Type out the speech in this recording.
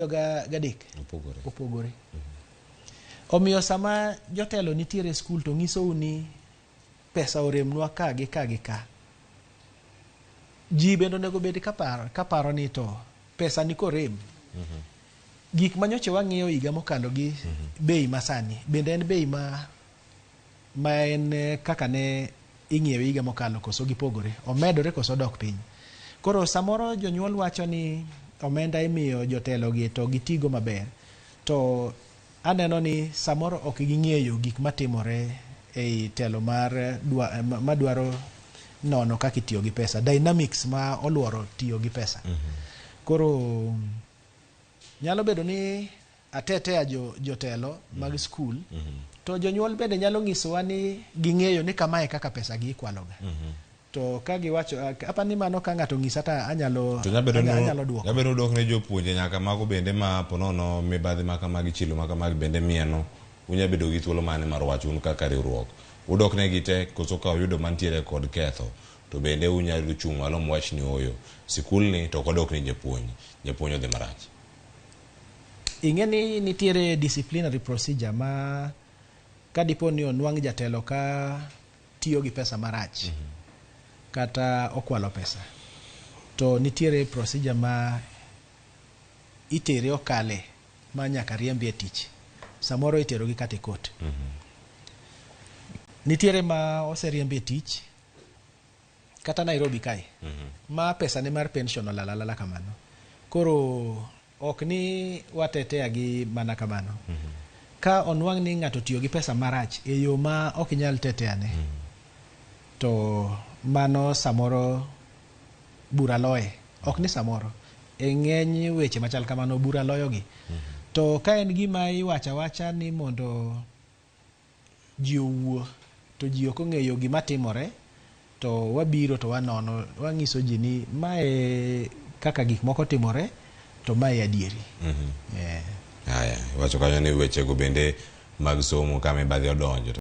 Gadek Opogore. Opogore. Omiyo sama jotelo nitiere e skul to nyisou ni pesa oremnwa ka gi ka gi ka, ji bende onego bed ka paro ni to pesa ni korem, gik manyocha wang'iyo higa mokalo gi bei masani bende en bei ma en kaka ne ing'iewe higa mokalo koso gipogore, omedore koso odok piny. Koro samoro jonyuol wacho ni omenda imiyo jotelo gi to gitigo maber, to aneno ni samoro ok ging'eyo gik matimore ei telo mar madwaro nono kaka itiyo gi pesa, dynamics ma oluoro tiyo gi pesa. Koro nyalo bedo ni atetea jotelo mag skul, to jonyuol bende nyalo nyisowa ni ging'eyo ni kamae kaka pesa gi ikwaloga. To ka giwacho, apa ni mano ka ng'ato onyisa to anyalo To nyabedo anyalo duoko. Nyabedo dok ne jopuonje nyaka mago bende ma ponono mibadhi ma kamagi, chilo ma kamagi bende mieno, unya bedo gi thuolo mane mar wacho un kaka riwruok? Udok negi te koso ka uyudo mantiere kod ketho to bende unyalo chung' malo mwach ni ooyo, sikulni to ok odok ni japuonj, japuonj odhi marach? Ing'e ni nitiere disciplinary procedure ma ka dipo ni onwang' jatelo ka tiyo gi pesa marach kata okwalo pesa, to nitiere procedure ma itere okale ma nyaka riembi e tich, samoro itero gi kata e court. Nitiere ma oseriembi e tich kata Nairobi kae ma pesa ne mar pension olal alala kamano. Koro ok ni watetea gi mana kamano. Ka onwang' ni ng'ato tiyo gi pesa marach e yo ma ok inyal teteane, to mano samoro bura loye. Ok ni samoro, e ng'eny weche machal kamano bura loyogi. To ka en gima iwacho awacha ni mondo ji owuo to ji ok ong'eyo gima timore, to wabiro to wanono, wang'iso ji ni mae kaka gik moko timore to mae adieri. Haya, iwacho kanyo ni wechego bende mag somo ka mibadhi odonjo.